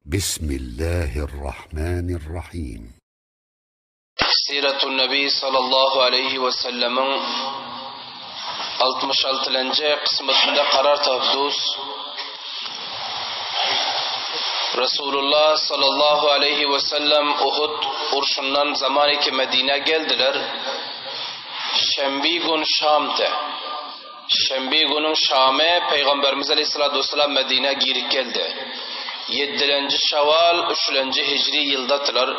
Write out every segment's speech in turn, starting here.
Bismillahirrahmanirrahim. Siratun Nebi sallallahu aleýhi we sellemiň 66-njy kysmatynda karar tapdus. Resulullah sallallahu aleýhi we sellem Uhud urşundan zaman iki Medinä geldiler. Şenbi gün Şamda. Şenbi günüň şamy Pygamberimiz aleýhissalatu wessalam Medinä girip geldi. Ýedilenji Şawal, üçlenji hijri ýyldadylar.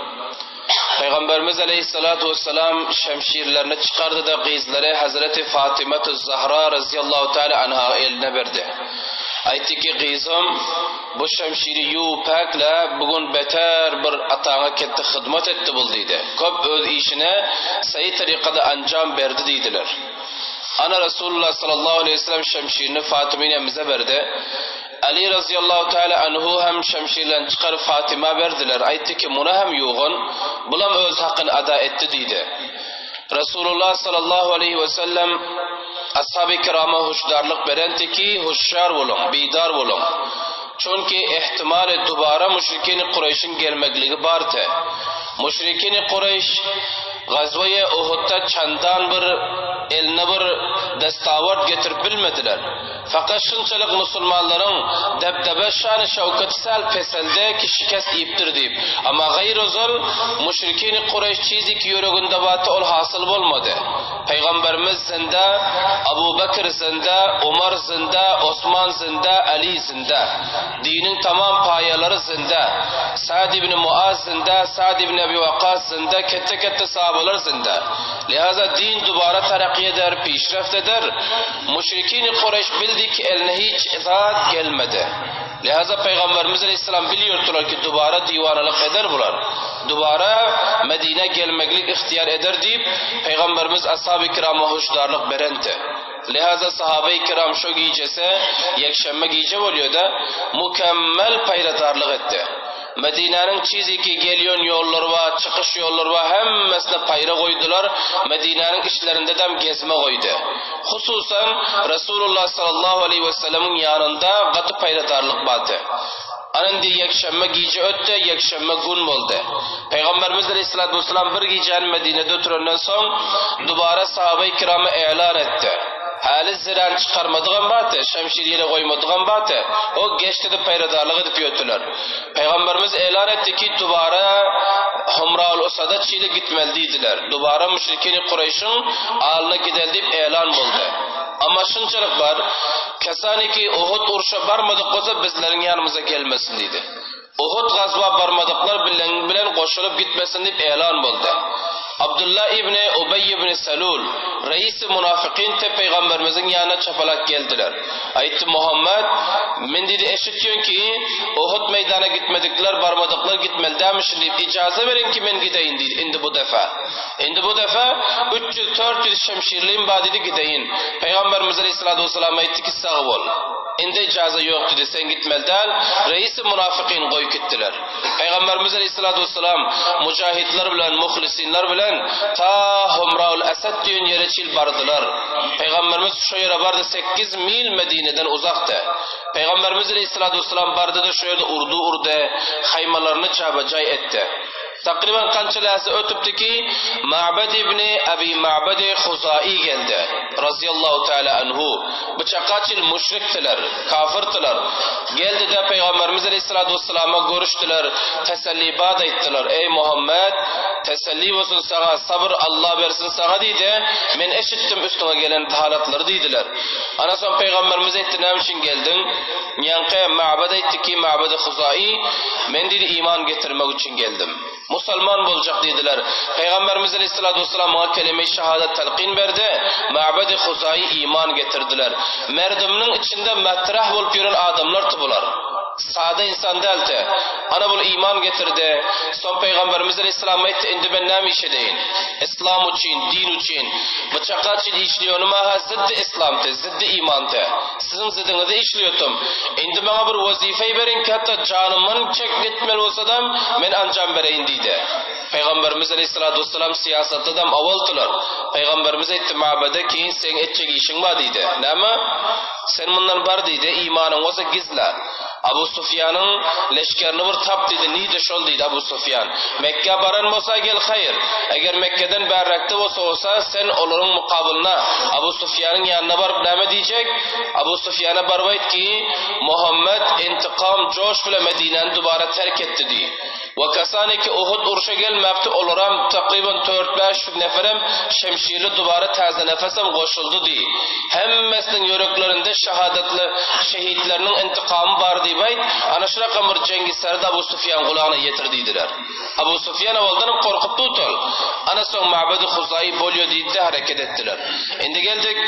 Pygamberimiz aleýhissalatu wessalam şemşirlerini çykardy-da gyzlary Hazreti Fatymatuz Zahra razyýallahu taala anha eline berdi. Aýtdy ki, Gyzym, bu şemşiri ýuw, päkle, bu gün beter bir ataňa ketdi hyzmat etdi bul diýdi. Köp öz işine saýy tarykada anjam berdi diýdiler. Ana Resulullah sallallahu aleýhi we sellem şemşirini Fatyma enemize berdi. Ali razyýallahu taala anhu hem şemşirlerini çykaryp Fatyma berdiler. Aýtdy ki, muny hem ýuwgun, bulam öz hakyny ada etdi diýdi. Resulullah sallallahu aleýhi we sellem ashaby kirama huşdarlyk berenti ki, huşýar boluň, bidar boluň. Çünki ihtimaly dubara müşrikini Kureýşiň gelmekligi bardy. Müşrikini Kureýş Gazweýe Uhudda çandan bir eline bir destawert getirip bilmediler. Fakat şunçalyk musulmanlaryň debdebe şany şöwketi säl peseldi ki şikest iýipdir diýip. Amma gaýry ozal müşrikini Kureýş çizi ki ýüreginde bardy ol hasyl bolmady. Pygamberimiz zynda, Abu Bekr zynda, Omar zynda, Osman zynda, Ali zynda. Diniň tamam paýalary zynda. Sa'd ibn Muaz zynda, Sa'd ibn Abi Waqqas zynda, ketde-ketde sahabalar zynda. Lihaza din dubara terakki eder, pişreft eder. Müşrikini Kureýş bildi ki eline hiç zat gelmedi. Lihaza Pygamberimiz aleyhisselam bilýärdiler ki dubara diwanalyk eder bular. Dubara Medinä gelmeklik ihtiýar eder diýip, Pygamberimiz ashaby kirama huşdarlyk berenti. Lihaza sahabeýi kiram şo gijese, ýekşenbe gije bolýada, mukemmel paýradarlyk etdi. Medinäniň çiziki gelýon ýollary bar, çykyş ýollary bar, hemmesine paýra goýdular, Medinäniň içlerindedem gezme goýdy. Hususan, Resulullah sallallahu aleýhi wesellemiň ýanynda gaty paýradarlyk bardy. Ana indi ýekşenbe gije ötdi, ýekşenbe gün boldy. Pygamberimiz aleýhissalatu wessalam bir gijäni Medinede oturenden soň, dubara sahabeýi kirama elan etdi. Häli ziran çykarmadygam bardy, şemşir ýere goýmadygam bardy. O geçdi-de paýradarlyk edip ýördüler. Pygamberimiz elan etdi ki, dubara Humraul Usada çile gitmeli diýdiler. Dubara müşrikini Kureýşiň alyna gideli diýip elan boldy. Amma şunçalyk bar, Kesani ki Uhud urşa barmadyk bolsa bizleriň ýanymyza gelmesin diýdi. Uhud gazwa barmadyklar bilen bilen goşulyp gitmesin diýip elan boldy. Abdullah ibni Ubeý ibni Selul, reisi munafykyn te pygamberimiziň ýanyna çapalak geldiler. Aýtdy Muhammet, men diýdi eşitýän ki Uhud meýdana gitmedikler barmadyklar gitmeli dämişin diýip ijaza beriň ki men gideýin diýdi indi bu defa. Indi bu defa 300-400 şemşirlim bar diýdi gideýin. Pygamberimiz aleyhissalatu vesselam aýtdy ki sag bol. Indi ijaza ýok diýdi sen gitmeli däl. Reisi munafykyn goýup gitdiler. Pygamberimiz aleyhissalatu vesselam mujahidler bilen muhlisinler bilen ta Humraul Asad diýen ýere çil bardylar. Pygamberimiz şo ýere bardy 8 mil Medineden uzakdy. Pygamberimiz aleyhissalatu vesselam bardy-da şo ýerde urdu urdy, haýmalaryny çabajaý etdi. Takryban kança lähze ötüpdi ki, Ma'bed ibni Abi Ma'bedi Huzai geldi, razyýallahu teala anhu. Bıçaka çil müşrikdiler, kafyrdylar. Geldi-de Pygamberimiz aleyhissalatu vesselama görüşdiler, teselli-bad aýtdylar, Eý Muhammed, teselli bolsun saňa, sabyr Allah bersin saňa diýdi, men eşitdim üstüňe gelen halatlary diýdiler. Ana soň Pygamberimiz aýtdy, näme üçin geldiň? Ýaňky Ma'bed aýtdy ki, Ma'bedi Huzai, men diýdi iman getirmek üçin geldim. Musalman boljak diýdiler. Pygamberimiz aleyhissalatu vesselam muňa kelime-i şehadet telkin berdi. Ma'bedi Huzai iman getirdiler. Merdumynyň içinde matrah bolup ýören adamlardy bular. Sada insan däldi. Ana bul iman getirdi. Soň Pygamberimiz aleyhissalam aýtdy, indi men näme iş edeýin? Islam üçin, din üçin. Bıçaka çyn işleýonim-a ziddi islamdy, ziddi imandy. Siziň zydyňyzy işliýotum. Indi maňa bir wezifeý beriň ki hatda janymyn çek gitmeli bolsadam, men anjam bereýin diýdi. Pygamberimiz aleýhissalatu wessalam syýasatdadam awaldylar. Pygamberimiz aýtdy Mabede ki, seň etjek işiň bar diýdi. Näme? Sen mundan bar diýdi, imanyň bolsa gizle. Abu Sufýanyň leşgerini bir tap diýdi, nide şol diýdi Abu Sufýan. Mekgä baran bolsa gel haýyr. Eger Mekgeden bärräkde bolsa bolsa sen olaryň mukabylyna Abu Sufýanyň ýanyna baryp näme diýjek? Abu Sufýana baryp aýt ki, Muhammet intikam joş bile Medinäni dubara terk etdi diý. We kasany ki Uhud urşa gelmäpdi olaram takryban tört-bäş ýüz neferem şemşirli dubara täze nefesem goşuldy diý. Hemmesiniň ýüreklerinde şahadatly şehitleriniň intikamy bar diýip aýt, ana şu rakam bir jeňgi serdi Abu Sufýan gulagyna ýetir diýdiler. Abu Sufýan owaldanam gorkupdy utal. Ana soň Ma'bedi Huzaýy bolýa diýdi-de hereket etdiler. Indi geldik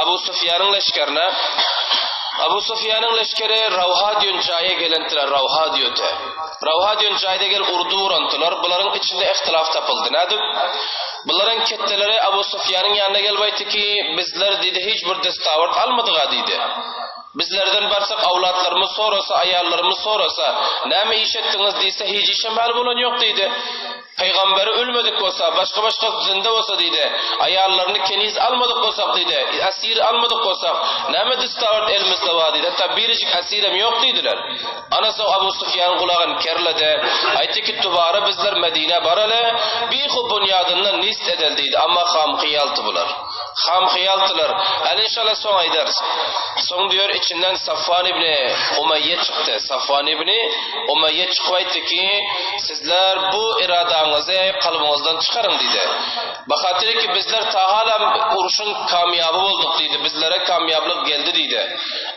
Abu Sufýanyň leşgerine. Abu Sufýanyň leşgeri Rawha diýen jaýa gelentdiler, Rawha diýöte. Rawha diýen jaýda gelip urdy urandylar. Bularyň içinde ihtilaf tapyldy. Nädip? Bularyň ketdeleri Abu Sufýanyň ýanyna gelip aýtdy ki, bizler diýdi hiç bir destawert almadyga diýdi. Bizlerden barsak awlatlarymyz sorasa, aýallarymyz sorasa, näme iş etdiňiz diýse, hiç işe mäl bolan ýok diýdi. Pygamberi ölmedik bolsa, başga-başga zynda bolsa diýdi. Aýallaryny keniz almadyk bolsak diýdi. Esir almadyk bolsak, näme destawert elimizde bar diýdi. Hatda birijik esirem ýok diýdiler. Ana soň Abu Sufýan gulagyny kerledi. Aýtdy ki, Dubara bizler Medinä baraly, bihu bunýadyndan nist edeli diýdi. Amma ham hyýaldy bular. Ham hyýaldylar. Hany inşallah soň aýdarys. Soň diýer içinden Safwan ibni Umaýýe çykdy. Safwan ibni Umaýýe çykyp aýtdy ki, Sizler bu iradaňyzy kalbyňyzdan çykaryň diýdi. Bahatyr ki bizler ta halam urşuň kamýaby bolduk diýdi. Bizlere kamýablyk geldi diýdi.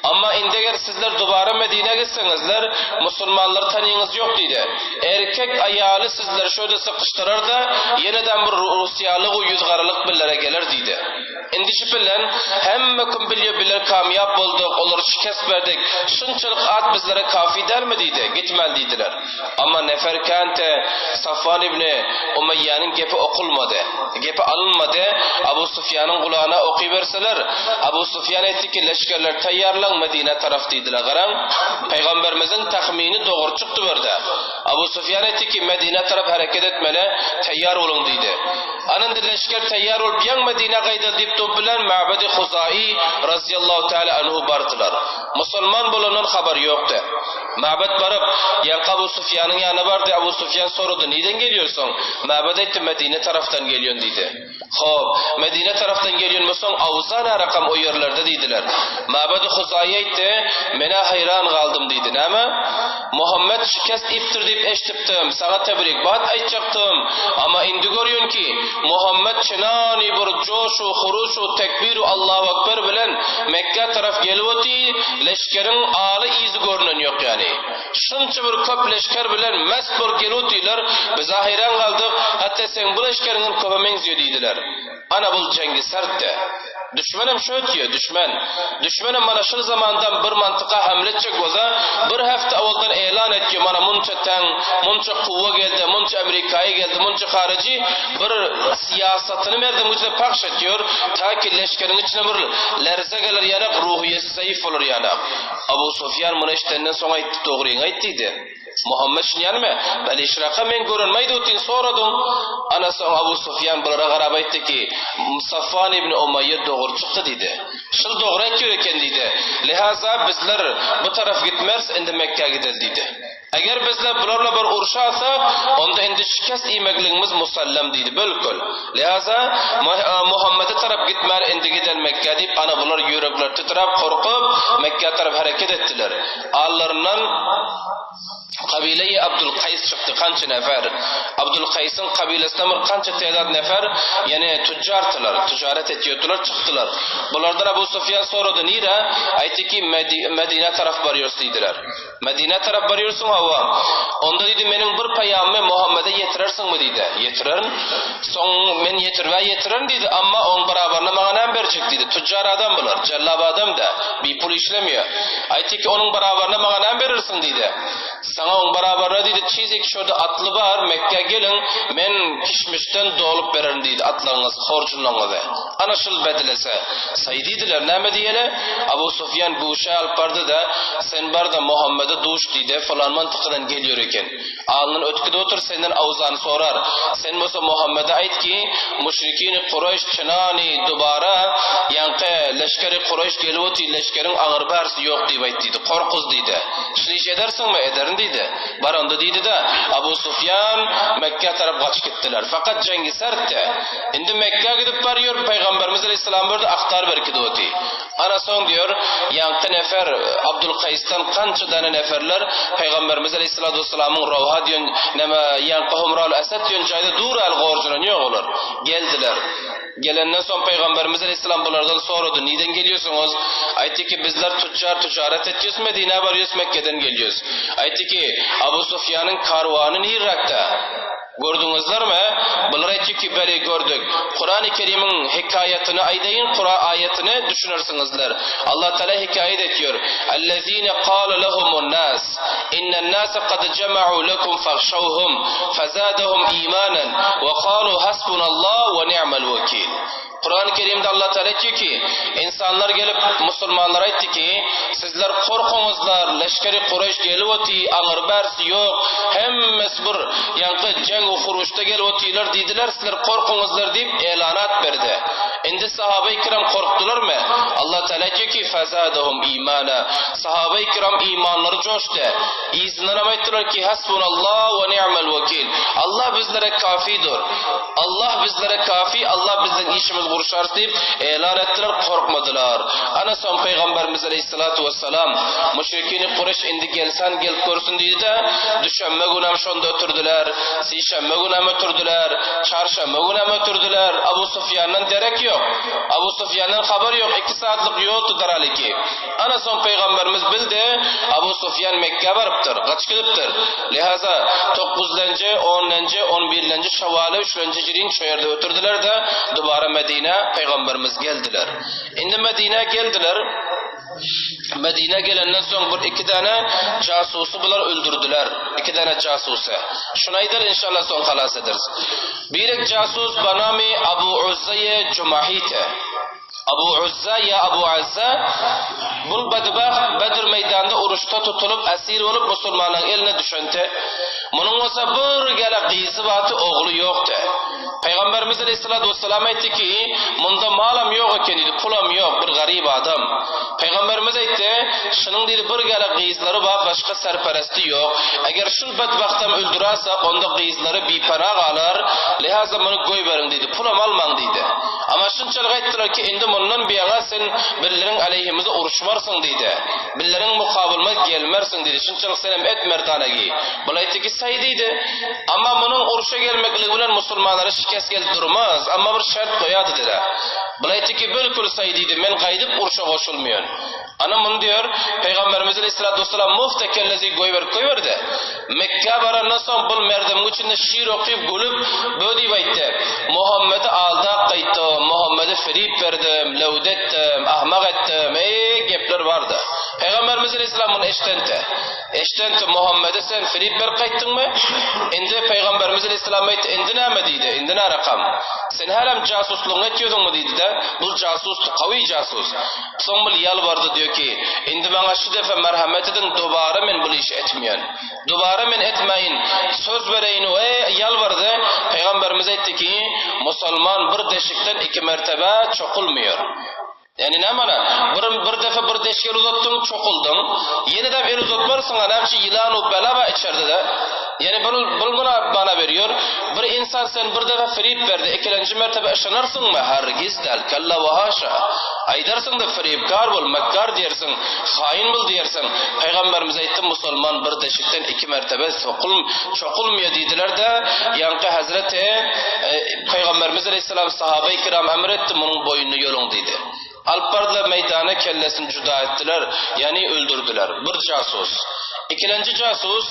Amma indi eger sizler dubara Medinä gitseňizler, musulmanlary tanyňyz ýok diýdi. Erkek aýaly sizleri şöyle sykyşdyrar-da, ýenedem bir rusyýalyg u ýüzgaralyk billere geler diýdi. Indi şu bilen hemme kim bilýär biler kamýap bolduk, olara şikest berdik, şunçalyk at bizlere kafi dälmi diýdi. Gitmän diýdiler. Amma nefer känte Safwan ibni Umeýýäniň gepi okulmady. Gepi alynmady. Abu Sufýanyň gulagyna okyberseler, Abu Sufýan aýtdy ki, Leşgerleri taýýarlaň, Medinä tarap diýdiler. Garaň, Pygamberimiziň tahmini dogry çykdy bu ýerde. Abu Sufýan aýtdy ki, Medinä tarap hereket etmeli, taýýar boluň diýdi. Ana indi leşger taýýar bolup, ýaň Medinä gaýdaly diýip durup bilen Ma'bedi Huzaýy razyýallahu teala anhu bardylar. Musulman bolandan habary ýokdy. Mabet baryp, ýaňky Abu Sufýanyň ýanyna bardy. Abu Sufýan sorady, Nirden gelýärsiň? Mabet aýtdy, Medine tarapdan gelýän diýdi. Hop, Medine tarapdan gelýän bolsaň, Awza närakam o ýerlerde diýdiler. Mabedi Huzaýy aýtdy, Men-ä haýran galdym diýdi. Näme? Muhammet şikest iýipdir diýip eşidipdim, saňa tebrikbat aýtjakdym. Amma indi görýän ki, Muhammet çynany bir joş-u, huruş-u, tekbir-u Allahu ekber bilen Mekgä tarap gelip otyr, leşgeriň aly-yzy görnen ýok ýaly. Şunça bir köp leşger bilen mest bolup gelip otyrlar, biz-ä haýran galdyk, hatda seň bu leşgeriňem köpe meňzeýär diýdiler. Ana bul jeňgi sertdi. Düşmenem şu ötýär, düşmen. Düşmenem mana şul zamandan bir mantyka hamle etjek bolsa, bir hepde owaldan elan etýär, mana munça taň, munça kuwwa geldi, munça amerikaýy geldi, munça haryjy bir syýasatyny merdiň içine pahş etýär, ta ki leşgeriň içine bir lerze geler ýanak, ruhyýesi zaýyf bolar ýanak. Abu Sufýan muny eşidenden soň aýtdy, Dogryňy aýt diýdi. Muhammet şunýanmy? Beli şraka men görünmeýdi utin soradyň. Ana soň Abu Sufýan bulara garap aýtdy ki, Safwan ibn Umaýýa dogry çykdy diýdi. Şul dogry aýtýar eken diýdi. Lihaza bizler bu taraf gitmeris indi Mekgä gideli diýdi. Eger bizler bularla bir urşa alsak, onda indi şikest iýmekligimiz musallam diýdi. Bölkül. Lihaza Muhammede tarap gitmän indi gideli Mekgä diýip ana bular ýürekleri titräp gorkup Mekgä tarap hereket etdiler. Allaryndan Kabile-i Abdulkaýs çykdy, kança nefer. Abdulkaýsyň kabilesinden bir kança tädat nefer, ýene tüjjardylar, tüjaret etýärdiler, çykdylar. Bulardan Abu Sufýan sorady, Nirä? Aýtdy ki, Medinä tarap barýarys diýdiler. Medinä tarap barýarsyň, hawa. Onda diýdi, meniň bir paýamymy Muhammede ýetirersiňmi diýdi. Ýetirerin. Soň men ýetiribä ýetirerin diýdi, amma oň barabaryna maňa näme berjek diýdi. Tüjjar adam bular, jellap adam dä, bipul işlemeýär. Aýtdy ki, onuň barabaryna maňa näme berersiň diýdi. Saňa oň barabaryna diýdi, çizik şurda atly bar, Mekgä geliň, men kişmişden dolup bererin diýdi, atlaryňyzy, horjunlaryňyzy. Ana şul bedilese. Saý diýdiler, näme diýeli? Abu Sufýan guşa alyp bardy-da, Sen bar-da, Muhammede duş diýdi, falan mantykadan gelýär eken. Alnyn ötküde otur, senden awzany sorar. Sen bolsa Muhammede aýt ki, Müşrikini Kureýş çynany dubara, ýaňky leşgeri Kureýş gelip otyr, leşgeriň aňyr-bärsi ýok diýip aýt diýdi. Korkuz diýdi. Şul işi edersiňmi? Ederin diýdi. Bar onda diýdi-de, Abu Sufýan Mekgä tarap gaçyp gitdiler. Fakat jeňgi sertdi. Indi Mekgä gidip barýar, Pygamberimiz aleýhissalam gördi, ahtar berkidip otyr. Ana soň diýer, ýaňky nefer Abdulkaýsdan kança däne neferler Pygamberimiz aleýhissalatu wessalamyň Rawha diýen näme ýaňky Humral Esed diýen jaýda dur äl gorjunan ýok olar. Geldiler. Gelenden soň Pygamberimiz aleýhissalam bulardan sorady, niden gelýärsiňiz? Aýtdy ki, bizler tüjjar tüjaret etýäs, Medinä barýas, Mekgeden gelýäs. Aýtdy ki, Abu Sufýanyň karwany nirräkde? Gördüňizlermi? Bular aýtdy ki, Beli, gördük. Kurany Kerimiň hekaýatyny aýdaýyn, Kura aýatyny düşünersiňizler. Allah Taala hekaýat etýär, Ellezine kâle lehumun nas, innen nase kad jema'u lekum fahşawhum, fezadahum imanen, we kalu hasbunallah we ni'mel wekil. Kurany Kerimde Allah Taala aýtýar ki, insanlar gelip musulmanlara aýtdy ki, sizler korkuňyzlar, leşgeri Kureýş gelip oty, aňyr bärsi ýok, hemmesi bir ýaňky jeň u huruşda gelip otylar diýdiler, sizler korkuňyzlar diýip elanat berdi. Indi sahabeý kiram korkdularmy? Allah Taala aýtýar ki, fezadahum imana. Sahabeý kiram imanlary joşdy. Yzyndanam aýtdylar ki, hasbunallah we ni'mel wekil. Allah bizlere kafidir. Allah bizlere kafi, Allah bizden işimiz gurşar diýip, elan etdiler, korkmadylar. Ana soň Pygamberimiz aleýhissalatu wessalam, Müşrikini Kureş indi gelsen gelip görsün diýdi-de, düşenbe günem şonda ötürdiler, sişenbe günem ötürdiler, çarşenbe günem ötürdiler. Abu Sufýandan derek ýok. Abu Sufýandan habar ýok, iki saatlyk ýol tutar aliki. Ana soň Pygamberimiz bildi, Abu Sufýan Mekgä barypdyr, gaçyp gidipdir. Lihaza, tokuzlenji, onlenji, on birlenji şawwaly üçlenji jirin şo ýerde ötürdiler-de, dubara Medinä Pygamberimiz geldiler. Indi Medinä geldiler. Medinä gelenden soň bir iki däne jasusy bular öldürdiler. Iki däne jasusy. Şuny aýdaly inşallah soň halas ederis. Birek jasus banamy Abu Uzzaýe Jumahite. Abu Uzza ýa Abu Azza bul bedbagt Bedr meýdanda uruşda tutulyp esir bolup musulmanlaryň eline düşenti. Munuň bolsa bir gele gyzy bardy ogly ýokdy. Pygamberimiz aleýhissalatu wessalam aýtdy ki, munda malam ýok eken diýdi, pulam ýok, bir garyp adam. Pygamberimiz aýtdy, şunuň diýdi bir gele gyzlary bar, başga serperesti ýok. Eger şul bedbagtam öldürerse, onda gyzlary bipena galar, lihaza muny goýberiň diýdi, pulam almaň diýdi. Amma şunçalyk aýtdylar ki, indi mundan buýana sen billeriň aleýhimize uruşmarsyň diýdi. Billeriň mukabylymyz gelmersiň diýdi. Şunçalyk senem et merdanegi. Bul aýtdy ki, saý diýdi. Amma munuň urşa gelmekligi bilen musulmanlara şikes gelip durmaz. Amma bir şert goýady diýdi. Bul aýtdy ki, bilkul saý diýdi, men gaýdyp urşa goşulmaýan. Ana muny diýer, Pygamberimiz aleýhissalatu wessalam muft kellesi goýberip goýberdi. Mekgä barandan soň bul merdemiň içinde şir okyp gülüp, bö diýip aýtdy, Muhammedi aldap gaýtdym, Muhammedi firip berdim, löwde etdim, ahmak etdim, eý, gepler bardy. Pygamberimiz aleýhissalam muny eşidende, eşidende, Muhammedi sen firip berip gaýtdyňmy? Indi Pygamberimiz aleýhissalam aýtdy, indi näme diýdi, indi nä rakam? Sen hälem jasuslygyňy etýärsiňmi diýdi-de, bul jasusdy, gawy jasus. Soň bul ýalbardy diýýär ki, Indi maňa şu depe merhemet ediň, dubara men bul işi etmeýän. Dubara men etmäýin, söz bereýin we ýalbardy. Pygamberimiz aýtdy ki, Musulman bir deşikden iki mertebe çokulmaýar. Ýagny näme mana? Bir, bir depe bir deşik el uzatdyň, çokuldyň. Ýene-de el uzatmarsyň, näme üçin ýylan u bela bar içerde-de. Ýagny bul, bul muna mana berýär. Bir insan sen bir depe firip berdi, ikilenji mertebe yşanarsyňmy? Hergiz däl, kella we haşa. Aýdarsyň-da firipkar bol, mekkar diýersiň, haýyn bol diýersiň. Pygamberimiz aýtdy, musulman bir deşikden iki mertebe sokul, çokulmaýar diýdiler-de, ýaňky hezreti e, Pygamberimiz aleýhissalam sahabeý kiram emr etdi, munuň boýnuny ýoluň diýdi. Alyp bardylar meýdana, kellesini juda etdiler, ýagny öldürdiler. Bir jasus. Ikilenji jasus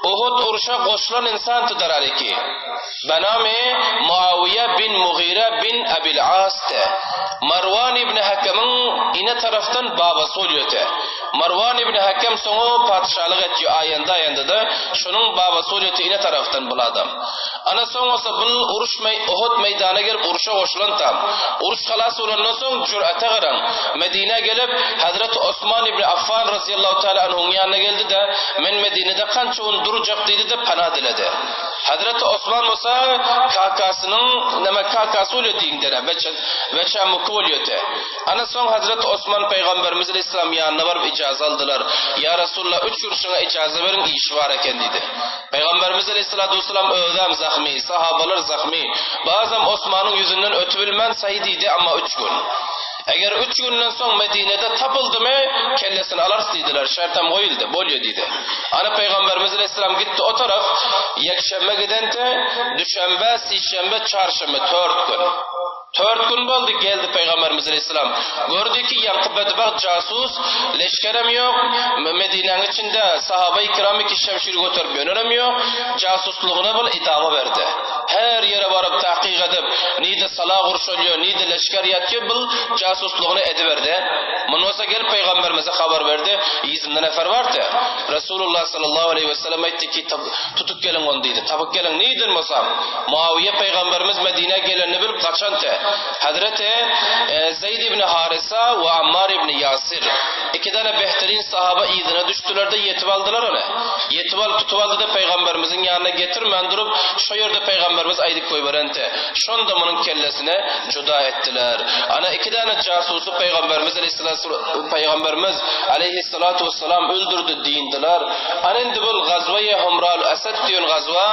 Uhud urşa goşulan insan tudaraliki. Benami Muawiýe bin Mugyra bin Abil Asdy. Marwan ibn Hakemyň ene tarafdan babasy bolýardy. Marwan ibn Hakem soňa patyşalyk etýär, aýanda aýanda-da şonuň babasy bolýardy ene tarafdan bul adam. Ana soň bolsa bul uruş Uhud meýdana gelip uruşa goşulan tam. Uruş halas bolandan soň jür'ete garaň, Medinä gelip Hazreti Osman ibn Affan razyýallahu taala anhuň ýanyna geldi-de, men Medinede kança gün durjak diýdi-de pana diledi. Hazreti Osman bolsa kakasynyň näme kakasy bolýar diýiň-dä, beçe beçe muky bolýar-da. Ana soň Hazreti Osman pygamberimiz aleyhissalam ýanyna baryp ijaza aldylar. Ýa Resulullah üç gün şuňa ijaza beriň işi bar eken diýdi. Pygamberimiz aleyhissalatu vesselam özem zahmy, sahabalar zahmy. Bazam Osmanyň ýüzünden ötübilmän saý diýdi amma üç gün. Eger üç günden soň Medinede tapyldymy, kellesini alarys diýdiler, şertem goýuldy, bolýa diýdi. Ana Pygamberimiz aleyhisselam gitdi o taraf, ýekşenbe gidente, düşenbe, sişenbe, çarşenbe, tört gün. Tört gün boldy, geldi Pygamberimiz aleyhisselam. Gördi ki, ýaňky bedbagt jasus, leşgerem ýok, Medinäň içinde sahaba-i kiram iki şemşir göterip ýönenem ýok, jasuslygyna bul idama berdi. Her ýere baryp tahkyk edip, nide sala gurşalýar, nide leşger ýatýar, bul jasuslygyny ediberdi. Muny bolsa gelip Pygamberimize habar berdi, yzynda nefer bardy. Resulullah sallallahu aleýhi we sellem aýtdy ki, tutup geliň ony diýdi. Tapyp geliň, nirden bolsam. Muawiýe Pygamberimiz Medinä gelenini bilip gaçanty. Hazreti Zeýd ibn Harysa we Ammar ibn Ýasir, iki däne behterin sahaba yzyna düşdüler-de ýetip aldylar ony. Ýetip alyp tutup aldy-da Pygamberimiziň ýanyna getirmän durup, şo ýerde Pygamberimiz aýdyp goýberenti. Şonda munuň kellesini juda etdiler. Ana iki däne jasusy Pygamberimiz Pygamberimiz aleýhissalatu wessalam öldürdi diýindiler. Ana indi bul gazwaýy Humral Esed diýen gazwa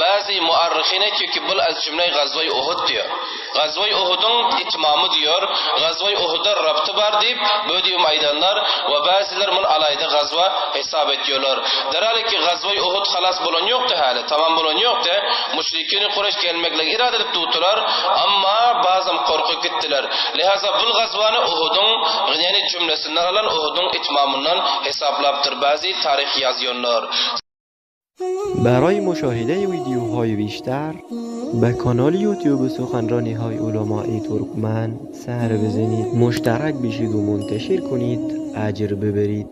bäzi muarryhin aýtýar ki bul az jümleý gazwaýy Uhud diýýär. Gazwaý Uhudyň itmamy diýýär, Gazwaý Uhuda rabty bar diýip, bu diýim aýdanlar we bäziler muny alaýda gazwa hesap etýärler. Derhal ki Gazwaý Uhud halas bolan ýokdy häli, tamam bolan ýokdy. Müşrikini Kureýş gelmekligi irade edip dutdylar, amma bazam gorkup gitdiler. Lihaza bul gazwany Uhudyň ýani jümlesinden alan Uhudyň itmamyndan hesaplapdyr bäzi taryh ýazýanlar. برای مشاهده ویدیوهای بیشتر به کانال یوتیوب سخنرانی های علمای ترکمن سر بزنید مشترک بشید و منتشر کنید اجر ببرید.